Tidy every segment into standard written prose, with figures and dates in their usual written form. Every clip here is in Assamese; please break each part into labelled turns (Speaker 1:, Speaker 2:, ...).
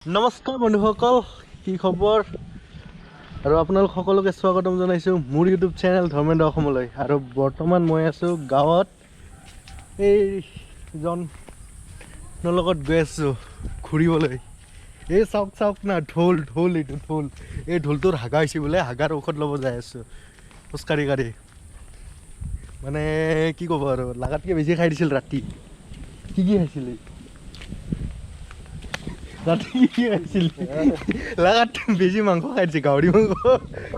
Speaker 1: নমস্কাৰ বন্ধুসকল, কি খবৰ? আৰু আপোনালোক সকলোকে স্বাগতম জনাইছোঁ মোৰ ইউটিউব চেনেল ধৰ্মেন্দ্ৰ অসমলৈ। আৰু বৰ্তমান মই আছোঁ গাঁৱত, এইজনৰ লগত গৈ আছোঁ ঘূৰিবলৈ। এই চাওক চাওক না, ঢোল ঢোল, এইটো ঢোল। এই ঢোলটোৰ হাগা হৈছে বোলে, হাগাৰ ঔষধ ল'ব যাই আছোঁ খোজকাঢ়ি কাঢ়ি। মানে কি ক'ব আৰু, লাগাতকৈ বেছি খাই দিছিল ৰাতি। কি কি খাইছিলি ৰাতি? কি কি খাইছিলি? লাগাত বেছি মাংস খাই দিছে, গাহৰি মাংস।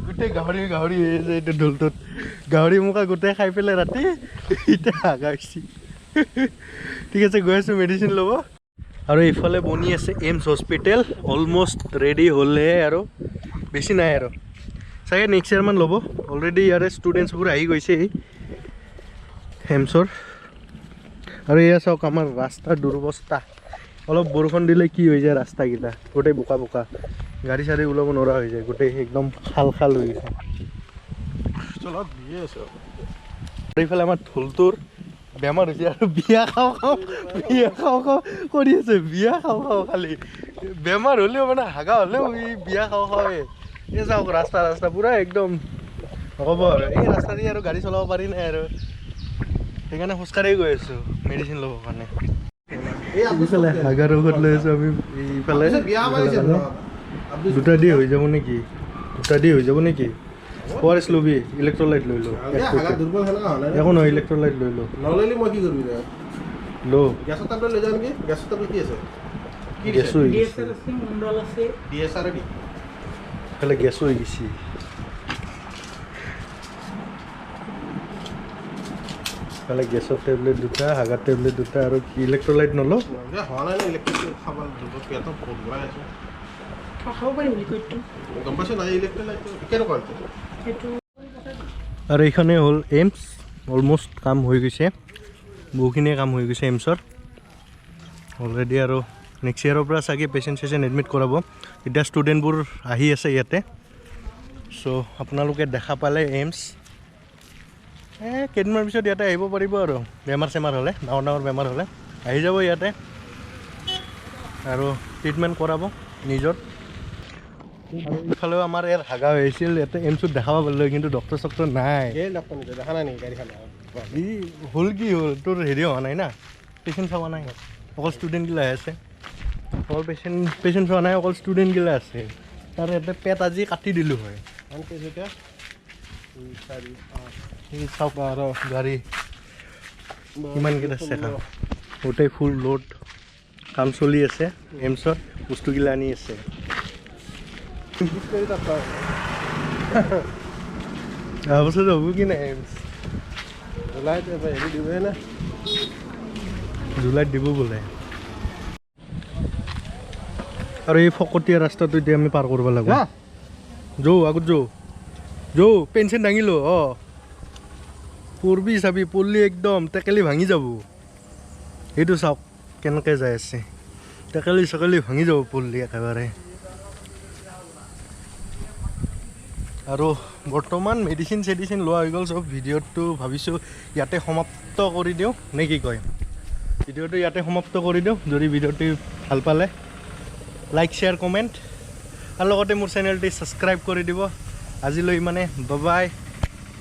Speaker 1: গোটেই গাহৰি গাহৰি হৈ আছে এইটো ঢোলটোত। গাহৰি মুখা গোটেই খাই পেলাই ৰাতি এতিয়া হাগা হৈছে। ঠিক আছে, গৈ আছোঁ মেডিচিন ল'ব। আৰু এইফালে বনি আছে এইমছ হস্পিটেল, অলমষ্ট ৰেডি হ'লহে আৰু বেছি নাই আৰু, চাগে নেক্সট ইয়াৰমান ল'ব। অলৰেডি ইয়াৰে ষ্টুডেণ্টছবোৰ আহি গৈছে এইমছৰ। আৰু এয়া চাওক আমাৰ ৰাস্তাৰ দুৰৱস্থা। অলপ বৰষুণ দিলে কি হৈ যায়, ৰাস্তাকেইটা গোটেই বোকা বোকা, গাড়ী চাড়ী ওলাব নোৱাৰা হৈ যায়, গোটেই একদম খাল খাল হৈ গৈছে।
Speaker 2: চলত দিয়ে আছে।
Speaker 1: আৰু এইফালে আমাৰ ঢোলটোৰ বেমাৰ হৈছে আৰু বিয়া খাওঁ খাওঁ, বিয়া খাওঁ খাওঁ কৰি আছে। বিয়া খাওঁ খাওঁ খালি, বেমাৰ হ'লেও মানে হাগা হ'লেও ই বিয়া খাওঁ খাওঁৱে। এই চাওক ৰাস্তা ৰাস্তা পূৰা একদম নক'ব আৰু। এই ৰাস্তা দি আৰু গাড়ী চলাব পাৰি নাই আৰু, সেইকাৰণে খোজকাঢ়ি গৈ আছোঁ মেডিচিন ল'বৰ কাৰণে। এইফালে হাগাৰ ঔষধ লৈ আছোঁ আমি। এইফালে
Speaker 2: বিয়া মাৰিছে।
Speaker 1: দুটা দি হৈ যাব নেকি? দুটা দি হৈ যাব নেকি? অ' আৰ এছ ল'বি? ইলেক্ট্ৰলাইট লৈ ল।
Speaker 2: হাগা দুৰ্বল সেনেকা হোৱা নাই।
Speaker 1: একো নহয়, ইলেক্ট্ৰলাইট লৈ ল।
Speaker 2: নল'লি মই কি কৰিবি?
Speaker 1: ল।
Speaker 2: গেছৰ টেবলেট লৈ যাওঁ নেকি? গেছৰ টেবলেট কি আছে? কি?
Speaker 1: গেছো হৈ গৈছে।
Speaker 3: ডিএছআৰ আছে, মণ্ডল আছে।
Speaker 2: ডি এছ আৰ দি।
Speaker 1: ইফালে গেছো হৈ গৈছে। ইফালে গেছৰ টেবলেট দুটা, হাগাৰ টেবলেট দুটা আৰু ইলেক্ট্ৰলাইট নল।
Speaker 2: হোৱা নাই, ইলেক্ট্ৰিক খাব দুৰ্বল, পেটত বহুত ভৰাই আছে।
Speaker 3: খাব পাৰিম লিকুইডটো।
Speaker 2: গম পাইছোঁ নাই, ইলেক্ট্ৰলাইটটো কেনেকুৱা হৈছে?
Speaker 3: সেইটো।
Speaker 1: আৰু এইখনেই হ'ল এইমছ। অলমষ্ট কাম হৈ গৈছে, বহুখিনিয়ে কাম হৈ গৈছে এইমছৰ অলৰেডি। আৰু নেক্সট ইয়েৰৰ পৰা চাগে পেচেণ্ট চেচেণ্ট এডমিট কৰাব। এতিয়া ষ্টুডেণ্টবোৰ আহি আছে ইয়াতে। চ' আপোনালোকে দেখা পালে এইমছ। এই কেইদিনমান পিছত ইয়াতে আহিব পাৰিব আৰু বেমাৰ চেমাৰ হ'লে, ডাঙৰ ডাঙৰ বেমাৰ হ'লে আহি যাব ইয়াতে আৰু ট্ৰিটমেণ্ট কৰাব নিজৰ। আৰু ইফালেও আমাৰ ইয়াত হাগা হৈ আছিল, ইয়াতে এইমছত দেখাব পাৰিলোঁ, কিন্তু ডক্টৰ চক্টৰ নাই।
Speaker 2: এই ডক্টৰ নিজে দেখা নাই নেকি গাড়ীখন?
Speaker 1: ই হ'ল কি হ'ল, তোৰ হেৰি হোৱা নাই না, পেচেণ্ট চোৱা নাই, অকল ষ্টুডেণ্টগিলা আছে। অকল পেচেণ্ট পেচেণ্ট চোৱা নাই, অকল ষ্টুডেণ্টগিলা আছে। তাৰ ইয়াতে পেট আজি কাটি দিলোঁ হয়।
Speaker 2: কেইছে এতিয়া? 2, 4, 8।
Speaker 1: এই চাওক,
Speaker 2: 12।
Speaker 1: গাড়ী কিমানকেইটা আছে, কাম গোটেই ফুল লোড। কাম চলি আছে এইমছত, বস্তুগিলা আনি আছে। অহা বছৰ হ'ব কি নাই এইমছ?
Speaker 2: জুলাইত এবাৰ হেৰি দিবই না।
Speaker 1: জুলাইত দিব বোলে। আৰু এই ফকতীয়া ৰাস্তাটো এতিয়া আমি পাৰ কৰিব লাগিব। যৌ আগত যৌ যৌ, পেঞ্চন দাঙিলো। অঁ, পৰবি চাবি, পৰলি একদম টেকেলি ভাঙি যাব। এইটো চাওক কেনেকৈ যাই আছে, টেকেলি চেকেলি ভাঙি যাব পৰলি একেবাৰে। আৰু বৰ্তমান মেডিচিন চেডিচিন লোৱা হৈ গ'ল চব। ভিডিঅ'টো ভাবিছোঁ ইয়াতে সমাপ্ত কৰি দিওঁ নে কি কয়? ভিডিঅ'টো ইয়াতে সমাপ্ত কৰি দিওঁ। যদি ভিডিঅ'টো ভাল পালে লাইক, শ্বেয়াৰ, কমেণ্ট আৰু লগতে মোৰ চেনেলটি ছাবস্ক্ৰাইব কৰি দিব। আজিলৈ ইমানে, বাই।